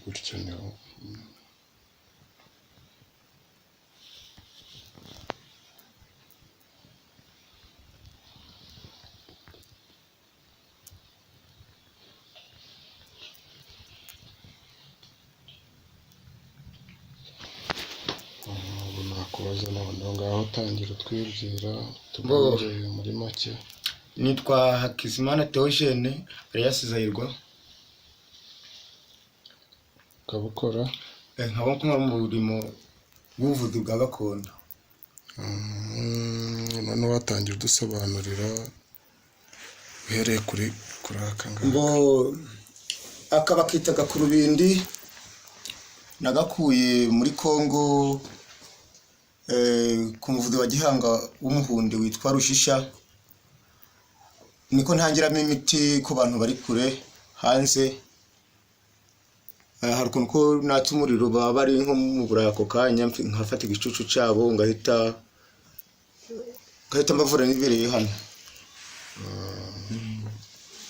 Gutya niho. Ubu nakubaza noneho, ngaho tangira utwibwira, tubwire muri make. Nitwa Hakizimana Theogene alias Zahirwa. Ukaba ukora? Nkaba nkora mu murimo w'ubuvuzi bwa gakondo. Noneho watangira udusobanurira uhereye kuri aka ngaka. Ngo aka bakita gakurubindi, nagakuye muri Kongo, ku muvuzi wa gihanga w'umuhundi witwa Rushisha. Niko ntangiramo imiti ku bantu bari kure hanze. Hari ukuntu ko natse umuriro baba bari nko mu Burayi, ako kanya nkafata igicucu cyabo ngahita mbavura nibereye hano.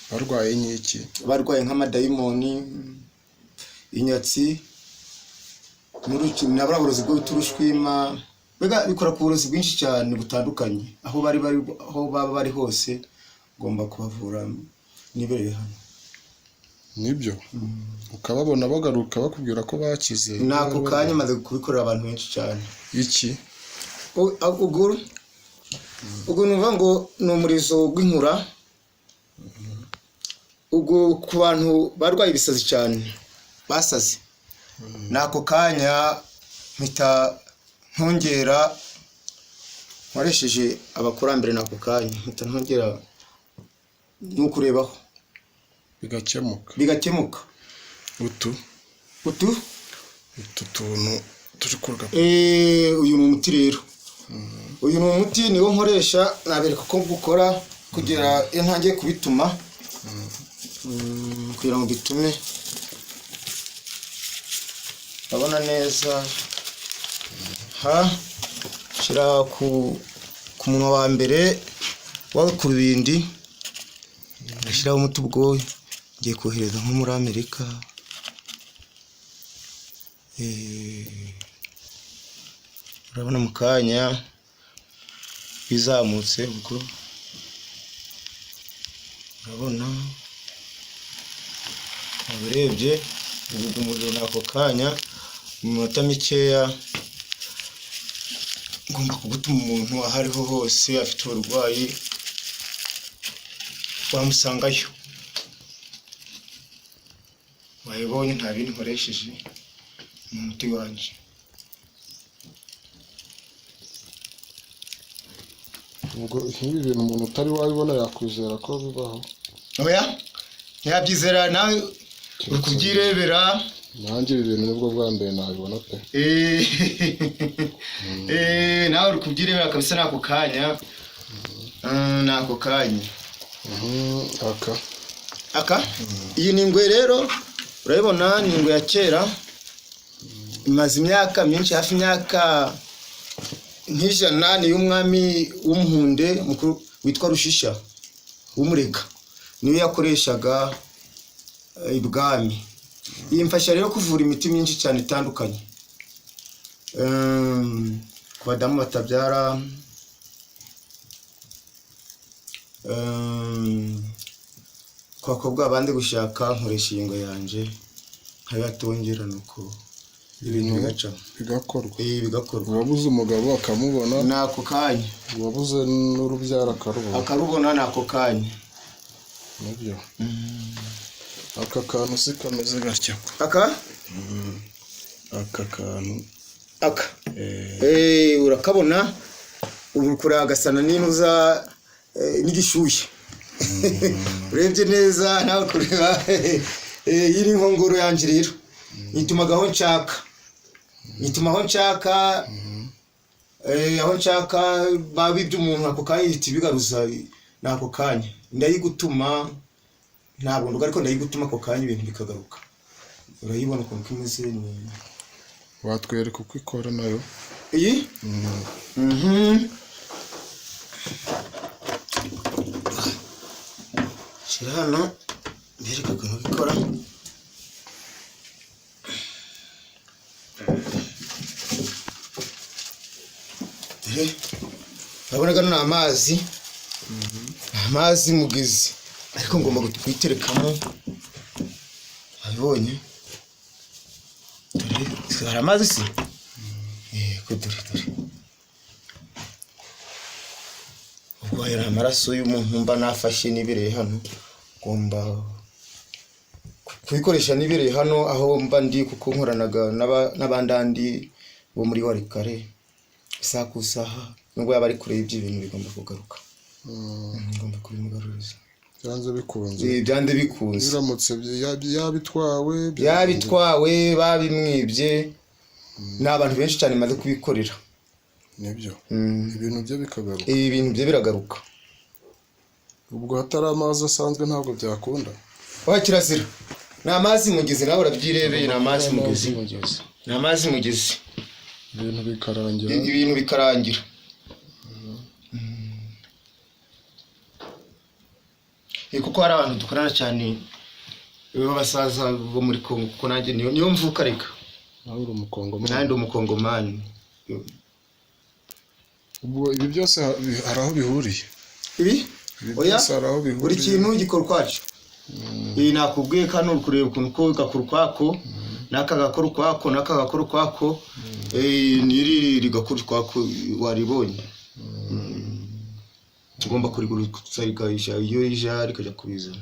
Barwaye nk'iki? Barwaye nk'amadayimoni, inyatsi, na buriya burozi bw'uturushwima, mbega bikora ku burozi bwinshi cyane butandukanye. Aho bari bari, aho baba bari hose, ngomba kubavura nibereye hano. Nibyo, ukababona bagaruka bakubwira ko bakize? N'ako kanya maze kubikorera abantu benshi cyane. Iki? Ubwo ni ukuvuga ngo ni umurizo w'inkura. Ubwo ku bantu barwaye ibisazi cyane, basaze, n'ako kanya mpita ntongera nkoresheje abakurambere, n'ako kanya mpita ntongera n'ukurebaho. Bigakemuka. Bigakemuka. Utu? Utu? Utu tuntu turi ku rugapapuro. Uyu ni umuti rero. Uyu ni umuti niwo nkoresha, nabereka uko gukora kugira iyo ntangiye kubituma. Kugira ngo bitume urabona neza. Ha, shyira ku munwa wa mbere wa ku rubindi, ngashyiraho umuti. Ubwo ngiye kohereza nko muri Amerika. Urabona mu kanya bizamutse, ubwo urabona urebye ubu umuriro ni ako kanya, mu minota mikeya ngomba kugutuma umuntu aho ariho hose afite uburwayi wamusangayo. Wayibonye, nta bindi nkoresheje, ni umuti wanjye. Ubwo nk'ibi bintu umuntu utari wabibona yakwizera ko bibaho? Oya, ntiyabyizera, nawe uri kubyirebera. Nanjye ibi bintu nibwo bwa mbere nabibona pe. Nawe uri kubyirebera kabisa, ni ako kanya. Ni ako kanya. Aka? Aka, iyi ni ingwe rero, urabibona ni ingwe ya kera, imaze imyaka myinshi, hafi imyaka nk'ijana. Ni iy'umwami w'umuhunde mukuru witwa Rushisha w'umurega, niyo yakoreshaga ibwami. Iyi mfasha rero kuvura imiti myinshi cyane itandukanye. Ku badamu batabyara, ku bakobwa abandi gushaka, nkoresha iyi ngo yanjye nkabibatongera, nuko ibintu bigacamo. Bigakorwa. Bigakorwa. Uwabuze umugabo akamubona. Ni ako kanya. Uwabuze n'urubyaro akarubona. Akarubona ni ako kanya. Nibyo. Aka kantu si kameze gatya? Aka? Aka kantu. Aka? Urakabona ubu kuragasana n'intuza, n'igishuhe. Urebye neza nawe kureba, iyi ni inkongoro yanjye rero, nyitumaga aho nshaka, nyituma aho nshaka, aho nshaka babibye umuntu ako kanya ihita ibigaruza, ni ako kanya ndayigutuma, ntabwo nduga ariko ndayigutuma ako kanya ibintu bikagaruka. Urayibona ukuntu ko imeze ni Watwereka uko ikora nayo? Iyi. Mhm. Shyira hano mbereke ukuntu ikora. Dore urabona gano ni amazi, ni amazi mugezi, ariko ngomba kuyiterekamo. Wabibonye? Dore hari amazi se? Yego, dore dore. Ubwo aya ni amaraso y'umuntu mba nafashe nibereye hano, ngomba kubikoresha nibereye hano aho mba ndi, kuko nkoranaga n'abandandi bo muri Warikare isaha ku isaha, nubwo yaba ari kure y'ibyo bintu bigomba kugaruka. Ngomba kubimugaruriza. Byanze bikunze. Byanze bikunze. Biramutse yabitwawe. Yabitwawe, babimwibye, ni abantu benshi cyane maze kubikorera. Nibyo, ibintu bye bikagaruka. Ibi bintu bye biragaruka. Ubwo hatari amazi asanzwe ntabwo byakunda. Oya, kirazira, ni amazi mugezi, nawe urabyirebeye, ni amazi mugezi, ni amazi mugezi. Ibintu bikarangira. Ibintu bikarangira. Kuko hari abantu dukorana cyane b'abasaza bo muri Kongo, kuko nanjye niyo mvuka reka. Nawe uri umukongomani? Nanjye ndi umukongomani. Ubwo ibi byose hari aho bihuriye? Ibi? Ibi Oya, byose hari aho bihuriye. Buri kintu gikora ukwacyo. Iyi nakubwiye kano uri kureba ukuntu ko gakora ukwako, n'aka gakora ukwako, n'aka gakora ukwako, n'iri rigakora ukwako, waribonye. Tugomba kurigurutsa rikayisha iyo ija rikajya kubizana.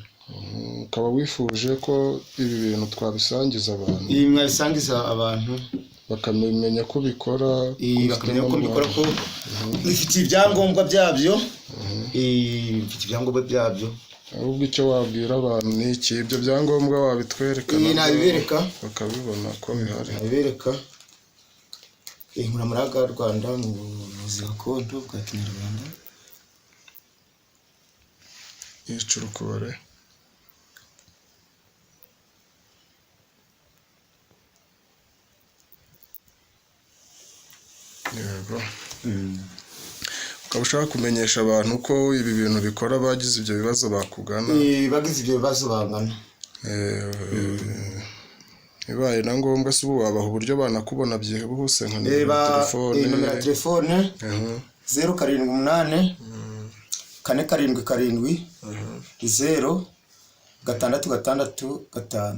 Ukaba wifuje ko ibi bintu twabisangiza abantu? Ibi mwabisangiza abantu. Bakamenya ko ubikora. Bakamenya ko mbikora, ko bifite ibyangombwa byabyo. Bifite ibyangombwa byabyo. Ahubwo icyo wabwira abantu ni iki? Ibyo byangombwa wabitwereka Ibi nabyo nabibereka. bakabibona ko bihari. Nabibereka. Nkora muri AGA Rwanda mu buvuzi gakondo bwa kinyarwanda. Yica urukore. Yego, ukaba ushaka kumenyesha abantu ko ibi bintu bikora, bagize ibyo bibazo bakugana. Bagize ibyo bibazo bangana. Bibaye na ngombwa se ubu wabaha uburyo banakubona byihuse nka nimero ya telefone? Nomero ya telefone 078 477 0 6 6 5.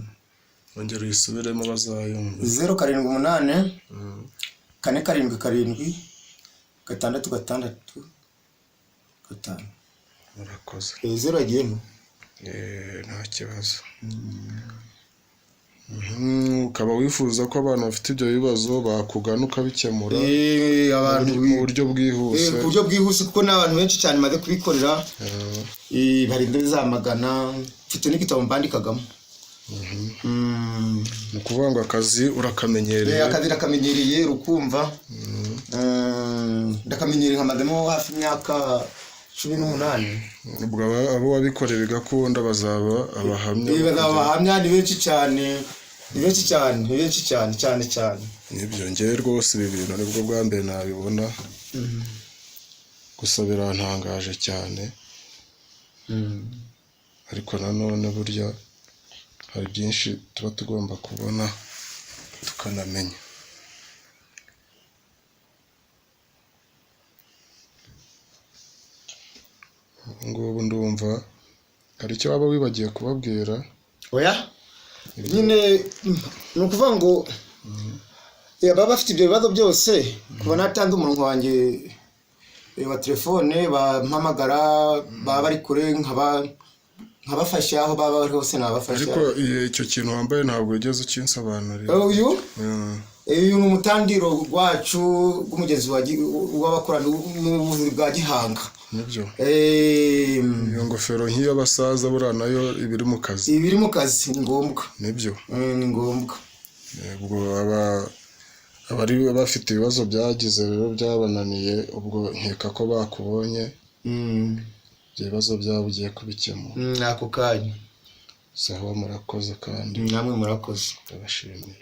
Ongera uyisubiremo bazayumva. 078 477 6 6 5. Murakoze. Zeru yagiyemo. Nta kibazo. Ukaba wifuza ko abantu bafite ibyo bibazo bakugana ukabikemura Abantu mu buryo bwihuse. Ku buryo bwihuse, kuko ni abantu benshi cyane maze kubikorera. Barinda bizamagana, mfite n'igitabo mbandikagamo. Ni ukuvuga ngo akazi urakamenyereye. Akazi ndakamenyereye, urukumva. Ndakamenyereye, nkamazemo hafi imyaka 18. Ubwo abo wabikoreye bigakunda bazaba abahamya. Bazaba abahamya, ni benshi cyane, ni benshi cyane, ni benshi cyane cyane cyane. Nibyo, ngewe rwose ibi bintu nibwo bwa mbere nabibona, gusa birantangaje cyane. Ariko nanone burya hari byinshi tuba tugomba kubona tukanamenya. Ubu ngubu ndumva hari icyo waba wibagiwe kubabwira? Oya, nyine ni ukuvuga ngo baba bafite ibyo bibazo byose, kuva natanze umurongo wanjye wa telefone bampamagara, baba bari kure nkabafasha aho baba bari hose nabafasha. Ariko icyo kintu wambaye ntabwo wigeze ukinsobanurira. Uyu? Uyu ni umutandiro wacu w'umugezi w'abakorana mu buvuzi bwa gihanga. Nibyo. Iyo ngofero nk'iy'abasaza buriya nayo iba iri mu kazi. Iba iri mu kazi, ni ngombwa. Nibyo. Ni ngombwa. Ubwo abari bafite ibibazo byagize rero byabananiye, ubwo nkeka ko bakubonye, ibyo bibazo byabo ugiye kubikemura. Ako kanya. Sawa, murakoze kandi. Namwe murakoze. Ndabashimiye.